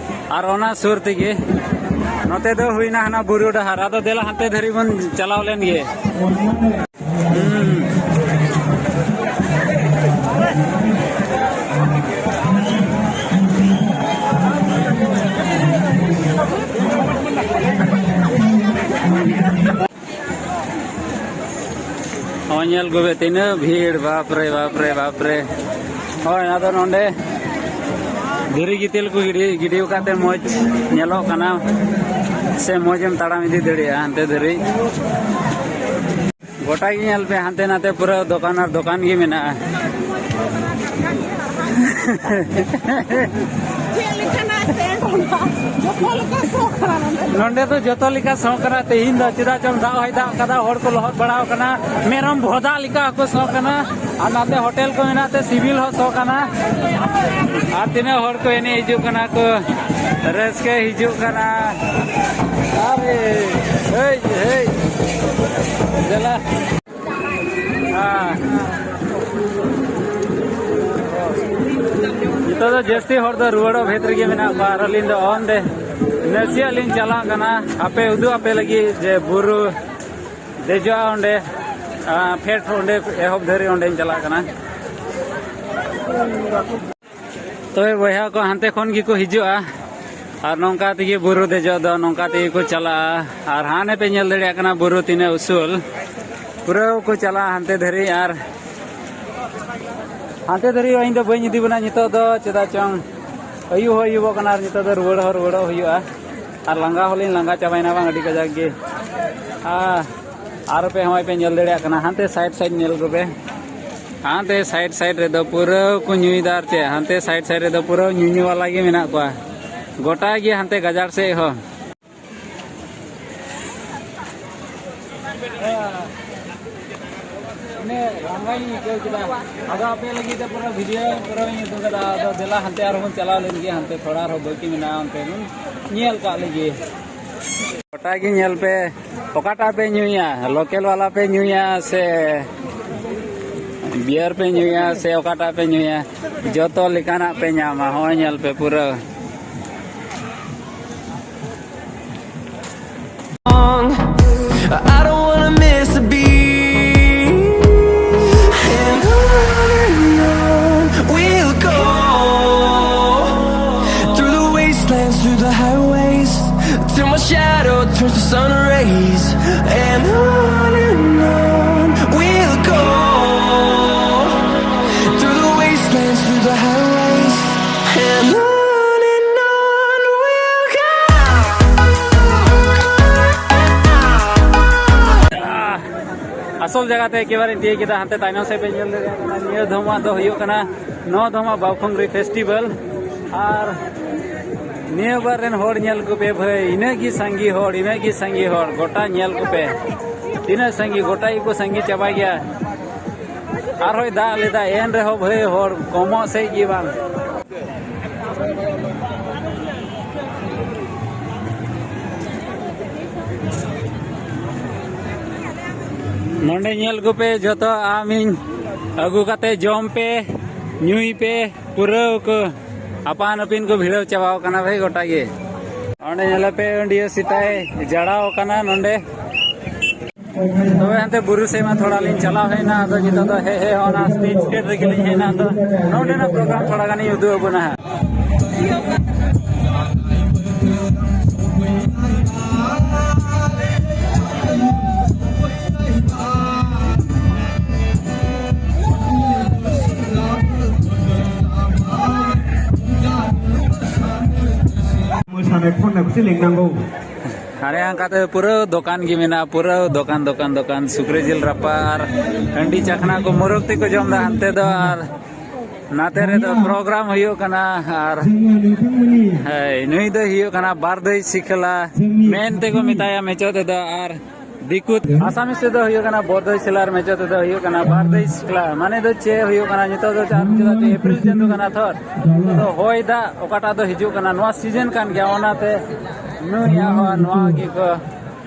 ᱟᱨ ᱚᱱᱟ ᱥᱩᱨ ᱛᱮᱜᱮ ᱱᱚᱛᱮ ᱫᱚ ᱦᱩᱭᱱᱟ ᱦᱟᱱᱟ ᱵᱩᱨᱩ ᱰᱟᱦᱟᱨ᱾ ᱟᱫᱚ ᱫᱮᱞᱟ ᱦᱟᱱᱛᱮ ᱫᱷᱟᱹᱨᱤᱡ ᱵᱚᱱ ᱪᱟᱞᱟᱣ ᱞᱮᱱ ᱜᱮ᱾ ᱦᱩᱸ᱾ ᱦᱚᱸ, ᱧᱮᱞ ᱠᱚᱵᱮ ᱛᱤᱱᱟᱹᱜ ᱵᱷᱤᱲ, ᱵᱟᱯ ᱨᱮ, ᱵᱟᱯ ᱨᱮ, ᱵᱟᱯ ᱨᱮ᱾ ᱦᱳᱭ, ᱟᱫᱚ ᱱᱚᱰᱮ ᱫᱷᱤᱨᱤ ᱜᱤᱛᱤᱞ ᱠᱚ ᱜᱤᱰᱤ, ᱜᱤᱰᱤ ᱟᱠᱟᱫ ᱛᱮ ᱢᱚᱡᱽ ᱧᱮᱞᱚᱜ ᱠᱟᱱᱟ, ᱥᱮ ᱢᱚᱡᱽ ᱮᱢ ᱛᱟᱲᱟᱢ ᱤᱫᱤ ᱫᱟᱲᱮᱭᱟᱜᱼᱟ ᱦᱟᱱᱛᱮ ᱫᱷᱟᱹᱨᱤᱡ᱾ ᱜᱚᱴᱟ ᱜᱮ ᱧᱮᱞ ᱯᱮ, ᱦᱟᱱᱛᱮ ᱱᱟᱛᱮ ᱯᱩᱨᱟᱹ ᱫᱚᱠᱟᱱ ᱟᱨ ᱫᱚᱠᱟᱱ ᱜᱮ ᱢᱮᱱᱟᱜᱼᱟ᱾ ᱪᱮᱫ ᱞᱮᱠᱟᱱᱟᱜ ᱥᱮᱱᱴ ᱚᱱᱟ? ᱡᱚᱛᱚ ᱞᱮᱠᱟ ᱥᱚ ᱠᱟᱱᱟ ᱱᱚᱰᱮ ᱫᱚ᱾ ᱱᱚᱰᱮ ᱫᱚ ᱡᱚᱛᱚ ᱞᱮᱠᱟ ᱥᱚ ᱠᱟᱱᱟ᱾ ᱛᱮᱦᱮᱧ ᱫᱚ ᱪᱮᱫᱟᱜ ᱪᱚᱝ ᱫᱟᱜ ᱦᱚᱸᱭ ᱫᱟᱜ ᱠᱟᱫᱟ, ᱦᱚᱲ ᱠᱚ ᱞᱚᱦᱚᱫ ᱵᱟᱲᱟᱣ ᱠᱟᱱᱟ᱾ ᱢᱮᱨᱚᱢ ᱵᱷᱚᱫᱟ ᱞᱮᱠᱟ ᱦᱚᱸᱠᱚ ᱥᱚ ᱠᱟᱱᱟ᱾ ᱟᱨ ᱱᱟᱛᱮ ᱦᱳᱴᱮᱞ ᱠᱚ ᱢᱮᱱᱟᱜ ᱛᱮ ᱥᱤᱵᱤᱞ ᱦᱚᱸ ᱥᱚ ᱠᱟᱱᱟ᱾ ᱟᱨ ᱛᱤᱱᱟᱹᱜ ᱦᱚᱲ ᱠᱚ ᱮᱱᱮᱡ ᱦᱤᱡᱩᱜ ᱠᱟᱱᱟ ᱠᱚ, ᱨᱟᱹᱥᱠᱟᱹ ᱦᱤᱡᱩᱜ ᱠᱟᱱᱟ᱾ ᱟᱨᱮ, ᱦᱮᱭ, ᱦᱮᱭ, ᱫᱮᱞᱟ᱾ ᱦᱮᱸ᱾ ᱱᱤᱛᱚᱜ ᱫᱚ ᱡᱟᱹᱥᱛᱤ ᱦᱚᱲ ᱫᱚ ᱨᱩᱣᱟᱹᱲᱚᱜ ᱵᱷᱮᱫ ᱨᱮᱜᱮ ᱢᱮᱱᱟᱜ ᱠᱚᱣᱟ, ᱟᱨ ᱟᱹᱞᱤᱧ ᱫᱚ ᱚᱱᱛᱮ ᱱᱟᱥᱮᱭᱟᱜ ᱞᱤᱧ ᱪᱟᱞᱟᱜ ᱠᱟᱱᱟ, ᱟᱯᱮ ᱩᱫᱩᱜ ᱟᱯᱮ ᱞᱟᱹᱜᱤᱫ ᱡᱮ ᱵᱩᱨᱩ ᱫᱮᱡᱚᱜᱼᱟ ᱚᱸᱰᱮ, ᱟᱸ, ᱯᱷᱮᱰ ᱚᱸᱰᱮ ᱮᱦᱚᱵ ᱫᱷᱟᱹᱨᱤᱡ ᱚᱸᱰᱮᱧ ᱪᱟᱞᱟᱜ ᱠᱟᱱᱟ᱾ ᱛᱚᱵᱮ ᱵᱚᱭᱦᱟ ᱠᱚ ᱦᱟᱱᱛᱮ ᱠᱷᱚᱱ ᱜᱮᱠᱚ ᱦᱤᱡᱩᱜᱼᱟ᱾ ᱟᱨ ᱱᱚᱝᱠᱟ ᱛᱮᱜᱮ ᱵᱩᱨᱩ ᱫᱮᱡᱚᱜ ᱫᱚ ᱱᱚᱝᱠᱟ ᱛᱮᱜᱮ ᱠᱚ ᱪᱟᱞᱟᱜᱼᱟ᱾ ᱟᱨ ᱦᱟᱱᱮ ᱯᱮ ᱧᱮᱞ ᱫᱟᱲᱮᱭᱟᱜ ᱠᱟᱱᱟ ᱵᱩᱨᱩ ᱛᱤᱱᱟᱹᱜ ᱩᱥᱩᱞ, ᱯᱩᱨᱟᱹ ᱠᱚ ᱪᱟᱞᱟᱜᱼᱟ ᱦᱟᱱᱛᱮ ᱫᱷᱟᱹᱨᱤᱡ᱾ ᱟᱨ ᱦᱟᱱᱛᱮ ᱫᱷᱟᱹᱨᱤᱡ ᱤᱧ ᱫᱚ ᱵᱟᱹᱧ ᱤᱫᱤ ᱵᱚᱱᱟ ᱱᱤᱛᱚᱜ ᱫᱚ, ᱪᱮᱫᱟᱜ ᱪᱚᱝ ᱟᱹᱭᱩᱵ ᱦᱚᱸ ᱟᱹᱭᱩᱵᱚᱜ ᱠᱟᱱᱟ ᱟᱨ ᱱᱤᱛᱚᱜ ᱫᱚ ᱨᱩᱣᱟᱹᱲ ᱦᱚᱸ ᱨᱩᱣᱟᱹᱲᱚᱜ ᱦᱩᱭᱩᱜᱼᱟ᱾ ᱟᱨ ᱞᱟᱸᱜᱟ ᱦᱚᱸᱞᱤᱧ ᱞᱟᱸᱜᱟ ᱪᱟᱵᱟᱭᱮᱱᱟ ᱵᱟᱝ, ᱟᱹᱰᱤ ᱠᱟᱡᱟᱠ ᱜᱮ᱾ ᱟᱨ ᱟᱨ ᱯᱮ ᱦᱚᱸᱜᱼᱚᱭ ᱯᱮ ᱧᱮᱞ ᱫᱟᱲᱮᱭᱟᱜ ᱠᱟᱱᱟ, ᱦᱟᱱᱛᱮ ᱥᱟᱭᱤᱰ ᱥᱟᱭᱤᱰ ᱧᱮᱞ ᱠᱚᱯᱮ, ᱦᱟᱱᱛᱮ ᱥᱟᱭᱤᱰ ᱥᱟᱭᱤᱰ ᱨᱮᱫᱚ ᱯᱩᱨᱟᱹ ᱠᱚ ᱧᱩᱭᱮᱫᱟ᱾ ᱟᱨ ᱪᱮᱫ ᱦᱟᱱᱛᱮ ᱥᱟᱭᱤᱰ ᱥᱟᱭᱤᱰ ᱨᱮᱫᱚ ᱯᱩᱨᱟᱹ ᱧᱩᱧᱩ ᱵᱟᱞᱟ ᱜᱮ ᱢᱮᱱᱟᱜ ᱠᱚᱣᱟ, ᱜᱚᱴᱟ ᱜᱮ ᱦᱟᱱᱛᱮ ᱜᱟᱡᱟᱲ ᱥᱮᱫ ᱦᱚᱸ᱾ ᱚᱱᱮ ᱞᱟᱸᱜᱟᱧ ᱟᱹᱭᱠᱟᱹᱣ ᱠᱮᱫᱟ᱾ ᱟᱫᱚ ᱟᱯᱮ ᱞᱟᱹᱜᱤᱫ ᱛᱮ ᱯᱩᱨᱟᱹ ᱵᱷᱤᱰᱤᱭᱳ ᱯᱩᱨᱟᱹᱧ ᱩᱫᱩᱜ ᱠᱟᱫᱟ᱾ ᱟᱫᱚ ᱫᱮᱞᱟ ᱦᱟᱱᱛᱮ ᱟᱨᱦᱚᱸ ᱵᱚᱱ ᱪᱟᱞᱟᱣ ᱞᱮᱱ ᱜᱮ, ᱦᱟᱱᱛᱮ ᱛᱷᱚᱲᱟ ᱟᱨᱦᱚᱸ ᱵᱟᱹᱠᱤ ᱢᱮᱱᱟᱜᱼᱟ, ᱚᱱᱛᱮ ᱵᱚᱱ ᱧᱮᱞ ᱠᱟᱜ ᱞᱮᱜᱮ᱾ ᱜᱚᱴᱟ ᱜᱮ ᱧᱮᱞ ᱯᱮ, ᱚᱠᱟᱴᱟᱜ ᱯᱮ ᱧᱩᱭᱟ, ᱞᱳᱠᱮᱞ ᱵᱟᱞᱟ ᱯᱮ ᱧᱩᱭᱟ ᱥᱮ ᱵᱤᱭᱟᱨ ᱯᱮ ᱧᱩᱭᱟ ᱥᱮ ᱚᱠᱟᱴᱟᱜ ᱯᱮ ᱧᱩᱭᱟ, ᱡᱚᱛᱚ ᱞᱮᱠᱟᱱᱟᱜ ᱯᱮ ᱧᱟᱢᱟ᱾ ᱦᱚᱸᱜᱼᱚᱭ ᱧᱮᱞ ᱯᱮ ᱯᱩᱨᱟᱹ᱾ I don't wanna miss a beat. And on and on we'll go, through the wastelands, through the highways, till my shadow turns to sun rays. And on and on we'll go, through the wastelands, through the highways, and on and on we'll go. ᱟᱥᱚᱞ ᱡᱟᱭᱜᱟ ᱛᱮ ᱮᱠᱮᱵᱟᱨᱮᱧ ᱛᱤᱭᱟᱹᱜ ᱠᱮᱫᱟ᱾ ᱦᱟᱱᱛᱮ ᱛᱟᱭᱱᱚᱢ ᱥᱮᱫ ᱯᱮ ᱧᱮᱞ ᱫᱟᱲᱮᱭᱟᱜ ᱠᱟᱱᱟ, ᱱᱤᱭᱟᱹ ᱫᱷᱚᱢᱟᱜ ᱫᱚ ᱦᱩᱭᱩᱜ ᱠᱟᱱᱟ, ᱱᱚᱣᱟ ᱫᱷᱚᱢᱟᱜ ᱵᱟᱣᱠᱷᱩᱝᱨᱤ ᱯᱷᱮᱥᱴᱤᱵᱷᱮᱞ᱾ ᱟᱨ ᱱᱤᱭᱟᱹ ᱵᱟᱨ ᱨᱮᱱ ᱦᱚᱲ ᱧᱮᱞ ᱠᱚᱯᱮ ᱵᱷᱟᱹᱭ, ᱤᱱᱟᱹᱜ ᱜᱮ ᱥᱟᱸᱜᱮ ᱦᱚᱲ, ᱤᱱᱟᱹᱜ ᱜᱮ ᱥᱟᱸᱜᱮ ᱦᱚᱲ, ᱜᱚᱴᱟ ᱧᱮᱞ ᱠᱚᱯᱮ ᱛᱤᱱᱟᱹᱜ ᱥᱟᱸᱜᱮ, ᱜᱚᱴᱟ ᱜᱮᱠᱚ ᱥᱟᱸᱜᱮ ᱪᱟᱵᱟ ᱜᱮᱭᱟ᱾ ᱟᱨᱦᱚᱸᱭ ᱫᱟᱜ ᱞᱮᱫᱟ, ᱮᱱ ᱨᱮᱦᱚᱸ ᱵᱷᱟᱹᱭ ᱦᱚᱲ ᱠᱚᱢᱚᱜ ᱥᱮᱫ ᱜᱮ ᱵᱟᱝ᱾ ᱱᱚᱰᱮ ᱧᱮᱞ ᱠᱚᱯᱮ ᱡᱚᱛᱚ, ᱟᱢ ᱤᱧ ᱟᱹᱜᱩ ᱠᱟᱛᱮ ᱡᱚᱢ ᱯᱮ, ᱧᱩᱭ ᱯᱮ, ᱯᱩᱨᱟᱹ ᱠᱚ ᱟᱯᱟᱱ ᱟᱹᱯᱤᱱ ᱠᱚ ᱵᱷᱤᱲᱟᱹᱣ ᱪᱟᱵᱟᱣ ᱠᱟᱱᱟ ᱵᱷᱟᱹᱭ ᱜᱚᱴᱟ ᱜᱮ᱾ ᱚᱸᱰᱮ ᱧᱮᱞ ᱯᱮ ᱚᱸᱰᱮ ᱥᱮᱛᱟᱭ ᱡᱟᱲᱟᱣ ᱠᱟᱱᱟ ᱱᱚᱰᱮ᱾ ᱛᱚᱵᱮ ᱦᱟᱱᱛᱮ ᱵᱩᱨᱩ ᱥᱮᱫ ᱢᱟ ᱛᱷᱚᱲᱟ ᱞᱤᱧ ᱪᱟᱞᱟᱣ ᱦᱮᱡ ᱮᱱᱟ, ᱟᱫᱚ ᱱᱤᱛᱚᱜ ᱫᱚ ᱦᱮᱡ ᱦᱮᱡ ᱚᱱᱟ ᱥᱴᱮᱡᱽ ᱯᱷᱮᱰ ᱨᱮᱜᱮ ᱞᱤᱧ ᱦᱮᱡ ᱮᱱᱟ᱾ ᱟᱫᱚ ᱱᱚᱰᱮᱱᱟᱜ ᱯᱨᱳᱜᱨᱟᱢ ᱛᱷᱚᱲᱟ ᱜᱟᱱᱤᱧ ᱩᱫᱩᱜ ᱟᱵᱚᱱᱟ ᱦᱟᱸᱜ᱾ ᱢᱟᱹᱭ ᱥᱟᱢᱮ ᱯᱷᱳᱱ ᱱᱟ ᱠᱩᱥᱤ ᱞᱮᱝ ᱱᱟᱝᱜᱚ᱾ ᱟᱨᱮ ᱦᱟᱝᱠᱟᱛᱮ ᱯᱩᱨᱟᱹ ᱫᱚᱠᱟᱱ ᱜᱮ ᱢᱮᱱᱟᱜᱼᱟ, ᱯᱩᱨᱟᱹ ᱫᱚᱠᱟᱱ, ᱫᱚᱠᱟᱱ, ᱫᱚᱠᱟᱱ, ᱥᱩᱠᱨᱤ ᱡᱤᱞ ᱨᱟᱯᱟ ᱟᱨ ᱦᱟᱺᱰᱤ ᱪᱟᱠᱷᱱᱟ ᱠᱚ ᱢᱩᱨᱩᱠ ᱛᱮᱠᱚ ᱡᱚᱢ ᱮᱫᱟ ᱦᱟᱱᱛᱮ ᱫᱚ, ᱟᱨ ᱱᱟᱛᱮ ᱨᱮᱫᱚ ᱯᱨᱳᱜᱨᱟᱢ ᱦᱩᱭᱩᱜ ᱠᱟᱱᱟ᱾ ᱟᱨ ᱦᱳᱭ, ᱱᱩᱭ ᱫᱚᱭ ᱦᱩᱭᱩᱜ ᱠᱟᱱᱟ ᱵᱟᱨᱫᱟᱹᱭ ᱥᱤᱠᱷᱞᱟ ᱢᱮᱱ ᱛᱮᱠᱚ ᱢᱮᱛᱟᱭᱟ ᱢᱮᱪᱚ ᱛᱮᱫᱚ, ᱟᱨ ᱫᱤᱠᱩ ᱟᱥᱟᱢᱤᱥ ᱛᱮᱫᱚ ᱦᱩᱭᱩᱜ ᱠᱟᱱᱟ ᱵᱚᱨᱫᱟᱹᱭ ᱥᱤᱠᱷᱞᱟ ᱟᱨ ᱢᱮᱪᱚ ᱛᱮᱫᱚ ᱦᱩᱭᱩᱜ ᱠᱟᱱᱟ ᱵᱟᱨᱫᱟᱹᱭ ᱥᱤᱠᱷᱞᱟ᱾ ᱢᱟᱱᱮ ᱫᱚ ᱪᱮᱫ ᱦᱩᱭᱩᱜ ᱠᱟᱱᱟ, ᱱᱤᱛᱚᱜ ᱫᱚ ᱪᱟᱸᱫ ᱪᱮᱫᱟᱜ ᱮᱯᱨᱤᱞ ᱪᱟᱸᱫᱚ ᱠᱟᱱᱟ ᱛᱷᱚᱨ, ᱱᱤᱛᱚᱜ ᱫᱚ ᱦᱚᱭ ᱫᱟᱜ ᱚᱠᱟᱴᱟᱜ ᱫᱚ ᱦᱤᱡᱩᱜ ᱠᱟᱱᱟ, ᱱᱚᱣᱟ ᱥᱤᱡᱮᱱ ᱠᱟᱱ ᱜᱮᱭᱟ, ᱚᱱᱟᱛᱮ ᱱᱩᱭᱟᱜ ᱦᱚᱸ ᱱᱚᱣᱟ ᱜᱮᱠᱚ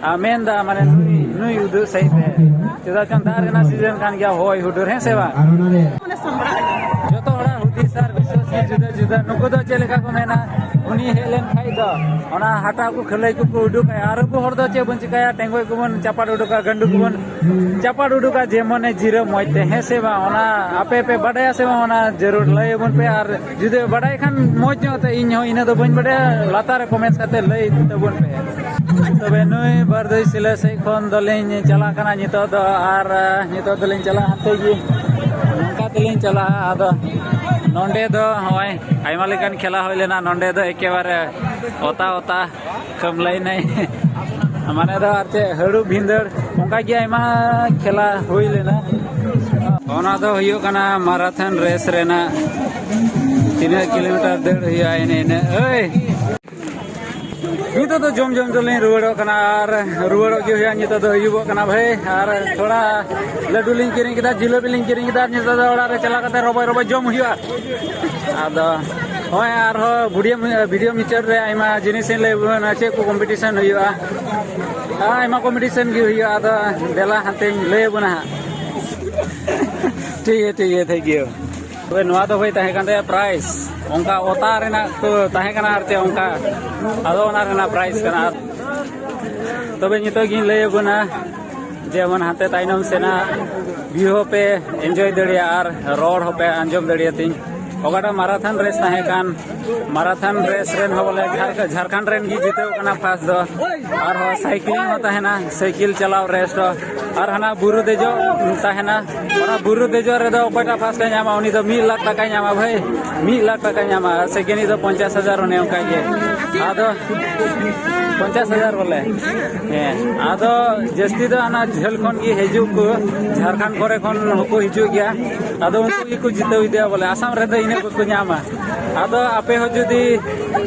ᱟᱨ ᱢᱮᱱᱫᱟ, ᱢᱟᱱᱮ ᱱᱩᱭ, ᱱᱩᱭ ᱩᱫᱩᱜ ᱥᱟᱹᱦᱤᱡ ᱛᱮ᱾ ᱪᱮᱫᱟᱜ ᱪᱚᱝ ᱫᱟᱜ ᱨᱮᱱᱟᱜ ᱥᱤᱡᱮᱱ ᱠᱟᱱ ᱜᱮᱭᱟ, ᱦᱚᱭ ᱦᱩᱰᱩᱨ, ᱦᱮᱸ ᱥᱮ ᱵᱟᱝ? ᱡᱚᱛᱚ ᱦᱚᱲᱟᱜ ᱦᱩᱫᱤᱥ ᱟᱨ ᱵᱤᱥᱣᱟᱥ ᱜᱮ ᱡᱩᱫᱟᱹ ᱡᱩᱫᱟᱹ᱾ ᱱᱩᱠᱩ ᱫᱚ ᱪᱮᱫ ᱞᱮᱠᱟ ᱠᱚ ᱢᱮᱱᱟ, ᱩᱱᱤ ᱦᱮᱡ ᱞᱮᱱ ᱠᱷᱟᱡ ᱫᱚ ᱚᱱᱟ ᱦᱟᱴᱟᱜ ᱠᱚ ᱠᱷᱟᱹᱞᱟᱹᱭ ᱠᱚᱠᱚ ᱩᱰᱩᱠᱟ, ᱟᱨ ᱟᱵᱚ ᱦᱚᱲ ᱫᱚ ᱪᱮᱫ ᱵᱚᱱ ᱪᱤᱠᱟᱹᱭᱟ, ᱴᱮᱸᱜᱚᱡ ᱠᱚᱵᱚᱱ ᱪᱟᱯᱟᱫ ᱩᱰᱩᱠᱟ, ᱜᱟᱹᱰᱩ ᱠᱚᱵᱚᱱ ᱪᱟᱯᱟᱫ ᱩᱰᱩᱠᱟ, ᱡᱮ ᱢᱚᱱᱮ ᱡᱤᱨᱟᱹ ᱢᱚᱡᱽ ᱛᱮ, ᱦᱮᱸ ᱥᱮ ᱵᱟᱝ? ᱚᱱᱟ ᱟᱯᱮ ᱯᱮ ᱵᱟᱰᱟᱭᱟ ᱥᱮ ᱵᱟᱝ, ᱚᱱᱟ ᱡᱟᱹᱨᱩᱲ ᱞᱟᱹᱭ ᱟᱵᱚᱱ ᱯᱮ᱾ ᱟᱨ ᱡᱩᱫᱤ ᱵᱟᱰᱟᱭ ᱠᱷᱟᱱ ᱢᱚᱡᱽ ᱧᱚᱜ ᱛᱮ, ᱤᱧ ᱦᱚᱸ ᱤᱱᱟᱹ ᱫᱚ ᱵᱟᱹᱧ ᱵᱟᱰᱟᱭᱟ, ᱞᱟᱛᱟᱨ ᱨᱮ ᱠᱚᱢᱮᱱᱴ ᱠᱟᱛᱮ ᱞᱟᱹᱭ ᱛᱟᱵᱚᱱ ᱯᱮ᱾ ᱛᱚᱵᱮ ᱱᱩᱭ ᱵᱟᱨᱫᱟᱹᱭ ᱥᱤᱞᱟᱹ ᱥᱮᱫ ᱠᱷᱚᱱ ᱫᱚᱞᱤᱧ ᱪᱟᱞᱟᱜ ᱠᱟᱱᱟ ᱱᱤᱛᱚᱜ ᱫᱚ, ᱟᱨ ᱱᱤᱛᱚᱜ ᱫᱚᱞᱤᱧ ᱪᱟᱞᱟᱜᱼᱟ ᱦᱟᱱᱛᱮ ᱜᱮ, ᱱᱚᱝᱠᱟ ᱛᱮᱞᱤᱧ ᱪᱟᱞᱟᱜᱼᱟ᱾ ᱟᱫᱚ ᱱᱚᱸᱰᱮ ᱫᱚ ᱱᱚᱜᱼᱚᱭ ᱟᱭᱢᱟ ᱞᱮᱠᱟᱱ ᱠᱷᱮᱞᱟ ᱦᱩᱭ ᱞᱮᱱᱟ, ᱱᱚᱸᱰᱮ ᱫᱚ ᱮᱠᱮᱵᱟᱨᱮ ᱚᱛᱟ ᱚᱛᱟ ᱠᱷᱟᱹᱢᱞᱟᱹᱭ ᱱᱟᱭ᱾ ᱢᱟᱱᱮ ᱫᱚ ᱟᱨ ᱪᱮᱫ, ᱦᱟᱹᱲᱩ ᱵᱷᱤᱸᱫᱟᱹᱲ, ᱚᱱᱠᱟ ᱜᱮ ᱟᱭᱢᱟ ᱠᱷᱮᱞᱟ ᱦᱩᱭ ᱞᱮᱱᱟ᱾ ᱚᱱᱟ ᱫᱚ ᱦᱩᱭᱩᱜ ᱠᱟᱱᱟ ᱢᱟᱨᱟᱛᱷᱚᱱ ᱨᱮᱥ ᱨᱮᱱᱟᱜ ᱛᱤᱱᱟᱹᱜ ᱠᱤᱞᱳᱢᱤᱴᱟᱨ ᱫᱟᱹᱲ ᱦᱩᱭᱩᱜᱼᱟ, ᱮᱱᱮ ᱤᱱᱟᱹᱜ᱾ ᱳᱭ, ᱱᱤᱛᱚᱜ ᱫᱚ ᱡᱚᱢ ᱡᱚᱢ ᱛᱮᱞᱤᱧ ᱨᱩᱣᱟᱹᱲᱚᱜ ᱠᱟᱱᱟ, ᱟᱨ ᱨᱩᱣᱟᱹᱲᱚᱜ ᱜᱮ ᱦᱩᱭᱩᱜᱼᱟ᱾ ᱱᱤᱛᱚᱜ ᱫᱚ ᱟᱹᱭᱩᱵᱚᱜ ᱠᱟᱱᱟ ᱵᱷᱟᱹᱭ, ᱟᱨ ᱛᱷᱚᱲᱟ ᱞᱟᱹᱰᱩ ᱞᱤᱧ ᱠᱤᱨᱤᱧ ᱠᱮᱫᱟ, ᱡᱤᱞᱟᱹᱵᱤ ᱞᱤᱧ ᱠᱤᱨᱤᱧ ᱠᱮᱫᱟ, ᱟᱨ ᱱᱤᱛᱚᱜ ᱫᱚ ᱚᱲᱟᱜ ᱨᱮ ᱪᱟᱞᱟᱣ ᱠᱟᱛᱮ ᱨᱚᱵᱚᱭ ᱨᱚᱵᱚᱭ ᱡᱚᱢ ᱦᱩᱭᱩᱜᱼᱟ᱾ ᱟᱫᱚ ᱦᱳᱭ, ᱟᱨᱦᱚᱸ ᱵᱷᱤᱰᱤᱭᱳ, ᱵᱷᱤᱰᱤᱭᱳ ᱢᱩᱪᱟᱹᱫ ᱨᱮ ᱟᱭᱢᱟ ᱡᱤᱱᱤᱥ ᱤᱧ ᱞᱟᱹᱭ ᱟᱵᱚᱱᱟ, ᱪᱮᱫ ᱠᱚ ᱠᱚᱢᱯᱤᱴᱤᱥᱚᱱ ᱦᱩᱭᱩᱜᱼᱟ᱾ ᱟᱭᱢᱟ ᱠᱚᱢᱯᱤᱴᱤᱥᱚᱱ ᱜᱮ ᱦᱩᱭᱩᱜᱼᱟ, ᱟᱫᱚ ᱫᱮᱞᱟ ᱦᱟᱱᱛᱮᱧ ᱞᱟᱹᱭ ᱟᱵᱚᱱᱟ ᱦᱟᱸᱜ᱾ ᱴᱷᱤᱠ ᱜᱮᱭᱟ, ᱴᱷᱤᱠ ᱜᱮᱭᱟ, ᱛᱷᱮᱝᱠ ᱭᱩ᱾ ᱛᱚᱵᱮ ᱱᱚᱣᱟ ᱫᱚ ᱦᱩᱭ ᱛᱟᱦᱮᱸ ᱠᱟᱱ ᱛᱟᱭᱟ ᱯᱨᱟᱭᱤᱥ, ᱚᱱᱠᱟ ᱚᱛᱟ ᱨᱮᱱᱟᱜ ᱠᱚ ᱛᱟᱦᱮᱸ ᱠᱟᱱᱟ ᱟᱨ ᱪᱮᱫ ᱚᱱᱠᱟ, ᱟᱫᱚ ᱚᱱᱟ ᱨᱮᱱᱟᱜ ᱯᱨᱟᱭᱤᱥ ᱠᱟᱱᱟ᱾ ᱟᱨ ᱛᱚᱵᱮ ᱱᱤᱛᱚᱜ ᱜᱤᱧ ᱞᱟᱹᱭ ᱟᱵᱚᱱᱟ ᱡᱮᱢᱚᱱ ᱦᱟᱱᱛᱮ ᱛᱟᱭᱱᱚᱢ ᱥᱮᱱᱟᱜ ᱵᱷᱤᱭᱩ ᱦᱚᱸᱯᱮ ᱮᱱᱡᱚᱭ ᱫᱟᱲᱮᱭᱟᱜᱼᱟ ᱟᱨ ᱨᱚᱲ ᱦᱚᱸᱯᱮ ᱟᱸᱡᱚᱢ ᱫᱟᱲᱮᱭᱟᱛᱤᱧ᱾ ᱚᱠᱟᱴᱟᱜ ᱢᱟᱨᱟᱛᱷᱚᱱ ᱨᱮᱥ ᱛᱟᱦᱮᱸ ᱠᱟᱱ, ᱢᱟᱨᱟᱛᱷᱚᱱ ᱨᱮᱥ ᱨᱮᱱ ᱦᱚᱸ ᱵᱚᱞᱮ ᱡᱷᱟᱲ- ᱡᱷᱟᱲᱠᱷᱚᱸᱰ ᱨᱮᱱ ᱜᱮ ᱡᱤᱛᱟᱹᱣ ᱠᱟᱱᱟ ᱯᱷᱟᱥᱴ ᱫᱚ᱾ ᱟᱨᱦᱚᱸ ᱥᱟᱭᱠᱞᱤᱝ ᱦᱚᱸ ᱛᱟᱦᱮᱱᱟ, ᱥᱟᱭᱠᱮᱞ ᱪᱟᱞᱟᱣ ᱨᱮᱥ ᱫᱚ᱾ ᱟᱨ ᱦᱟᱱᱟ ᱵᱩᱨᱩ ᱫᱮᱡᱚᱜ ᱛᱟᱦᱮᱱᱟ, ᱚᱱᱟ ᱵᱩᱨᱩ ᱫᱮᱡᱚᱜ ᱨᱮᱫᱚ ᱚᱠᱚᱭᱴᱟᱜ ᱯᱷᱟᱥᱴ ᱮ ᱧᱟᱢᱟ ᱩᱱᱤ ᱫᱚ ᱢᱤᱫ ᱞᱟᱠᱷ ᱴᱟᱠᱟᱭ ᱧᱟᱢᱟ ᱵᱷᱟᱹᱭ, ᱢᱤᱫ ᱞᱟᱠᱷ ᱴᱟᱠᱟᱭ ᱧᱟᱢᱟ᱾ ᱥᱮᱠᱮᱱᱰ ᱤᱡ ᱫᱚ ᱯᱚᱧᱪᱟᱥ ᱦᱟᱡᱟᱨ, ᱚᱱᱮ ᱚᱱᱠᱟ ᱜᱮ᱾ ᱟᱫᱚ ᱯᱚᱧᱪᱟᱥ ᱦᱟᱡᱟᱨ ᱵᱚᱞᱮ᱾ ᱦᱮᱸ, ᱟᱫᱚ ᱡᱟᱹᱥᱛᱤ ᱫᱚ ᱚᱱᱟ ᱡᱷᱟᱹᱞ ᱠᱷᱚᱱ ᱜᱮ ᱦᱤᱡᱩᱜ ᱠᱚ, ᱡᱷᱟᱲᱠᱷᱚᱸᱰ ᱠᱚᱨᱮ ᱠᱷᱚᱱ ᱦᱚᱸᱠᱚ ᱦᱤᱡᱩᱜ ᱜᱮᱭᱟ᱾ ᱟᱫᱚ ᱩᱱᱠᱩ ᱜᱮᱠᱚ ᱡᱤᱛᱟᱹᱣ ᱤᱫᱤᱭᱟ ᱵᱚᱞᱮ, ᱟᱥᱟᱢ ᱨᱮᱫᱚ ᱤᱱᱟᱹᱜ ᱠᱚᱠᱚ ᱧᱟᱢᱟ᱾ ᱟᱫᱚ ᱟᱯᱮ ᱦᱚᱸ ᱡᱩᱫᱤ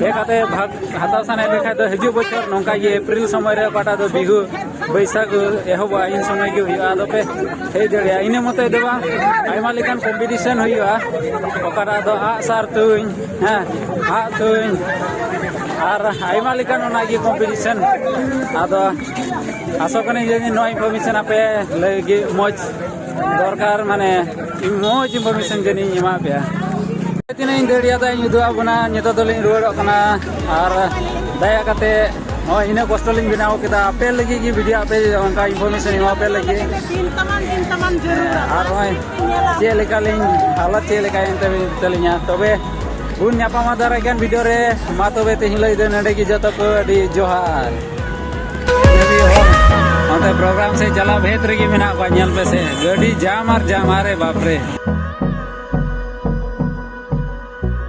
ᱦᱮᱡ ᱠᱟᱛᱮ ᱵᱷᱟᱜᱽ ᱦᱟᱛᱟᱣ ᱥᱟᱱᱟᱭᱮᱫ ᱯᱮ ᱠᱷᱟᱡ ᱫᱚ ᱦᱤᱡᱩᱜ ᱵᱚᱪᱷᱚᱨ ᱱᱚᱝᱠᱟ ᱜᱮ ᱮᱯᱨᱤᱞ ᱥᱚᱢᱚᱭ ᱨᱮ ᱚᱠᱟᱴᱟᱜ ᱫᱚ ᱵᱤᱦᱩ ᱵᱟᱹᱭᱥᱟᱹᱠᱷ ᱮᱦᱚᱵᱚᱜᱼᱟ, ᱤᱱ ᱥᱚᱢᱚᱭ ᱜᱮ ᱦᱩᱭᱩᱜᱼᱟ᱾ ᱟᱫᱚ ᱯᱮ ᱦᱮᱡ ᱫᱟᱲᱮᱭᱟᱜᱼᱟ᱾ ᱤᱱᱟᱹ ᱢᱚᱛᱚᱡ ᱫᱚ ᱵᱟᱝ, ᱟᱭᱢᱟ ᱞᱮᱠᱟᱱ ᱠᱚᱢᱯᱤᱴᱤᱥᱚᱱ ᱦᱩᱭᱩᱜᱼᱟ, ᱚᱠᱟᱴᱟᱜ ᱫᱚ ᱟᱜᱼᱥᱟᱨ ᱛᱩᱧ, ᱦᱮᱸ, ᱟᱜ ᱛᱩᱧ ᱟᱨ ᱟᱭᱢᱟ ᱞᱮᱠᱟᱱ ᱚᱱᱟ ᱜᱮ ᱠᱚᱢᱯᱤᱴᱤᱥᱚᱱ᱾ ᱟᱫᱚ ᱟᱥᱚᱜ ᱠᱟᱹᱱᱟᱹᱧ ᱡᱮ ᱱᱚᱣᱟ ᱤᱱᱯᱷᱚᱨᱢᱮᱥᱚᱱ ᱟᱯᱮ ᱞᱟᱹᱜᱤᱫ ᱢᱚᱡᱽ ᱫᱚᱨᱠᱟᱨ, ᱢᱟᱱᱮ ᱢᱚᱡᱽ ᱤᱱᱯᱷᱚᱨᱢᱮᱥᱚᱱ ᱡᱟᱹᱱᱤᱡ ᱤᱧ ᱮᱢᱟ ᱯᱮᱭᱟ᱾ ᱛᱤᱱᱟᱹᱜ ᱤᱧ ᱫᱟᱹᱲ ᱮᱫᱟ ᱤᱧ ᱩᱫᱩᱜ ᱟᱵᱚᱱᱟ᱾ ᱱᱤᱛᱚᱜ ᱫᱚᱞᱤᱧ ᱨᱩᱣᱟᱹᱲᱚᱜ ᱠᱟᱱᱟ᱾ ᱟᱨ ᱫᱟᱭᱟ ᱠᱟᱛᱮ ᱱᱚᱜᱼᱚᱭ ᱤᱱᱟᱹᱜ ᱠᱚᱥᱴᱚ ᱞᱤᱧ ᱵᱮᱱᱟᱣ ᱠᱮᱫᱟ ᱟᱯᱮ ᱞᱟᱹᱜᱤᱫ ᱜᱮ, ᱵᱷᱤᱰᱤᱭᱳ ᱟᱯᱮ ᱚᱱᱠᱟ ᱤᱱᱯᱷᱚᱨᱢᱮᱥᱚᱱ ᱮᱢᱟ ᱯᱮ ᱞᱟᱹᱜᱤᱫ᱾ ᱟᱨ ᱱᱚᱜᱼᱚᱭ ᱪᱮᱫ ᱞᱮᱠᱟ ᱞᱤᱧ ᱦᱟᱞᱚᱛ ᱪᱮᱫ ᱞᱮᱠᱟᱭᱮᱱ ᱛᱟᱹᱞᱤᱧᱟ᱾ ᱛᱚᱵᱮ ᱵᱚᱱ ᱧᱟᱯᱟᱢᱟ ᱫᱟᱨᱟᱭ ᱠᱟᱱ ᱵᱷᱤᱰᱤᱭᱳ ᱨᱮ᱾ ᱢᱟ ᱛᱚᱵᱮ ᱛᱮᱦᱮᱧ ᱞᱟᱹᱜᱤᱫ ᱫᱚ ᱱᱚᱰᱮ ᱜᱮ, ᱡᱚᱛᱚ ᱠᱚ ᱟᱹᱰᱤ ᱡᱚᱦᱟᱨ᱾ ᱚᱱᱛᱮ ᱯᱨᱳᱜᱨᱟᱢ ᱥᱮᱫ ᱪᱟᱞᱟᱣ ᱵᱷᱮᱫ ᱨᱮᱜᱮ ᱢᱮᱱᱟᱜ ᱠᱚᱣᱟ, ᱧᱮᱞ ᱯᱮᱥᱮ ᱜᱟᱹᱰᱤ ᱡᱟᱢ ᱟᱨ ᱡᱟᱢ, ᱟᱨᱮ ᱵᱟᱯ ᱨᱮ᱾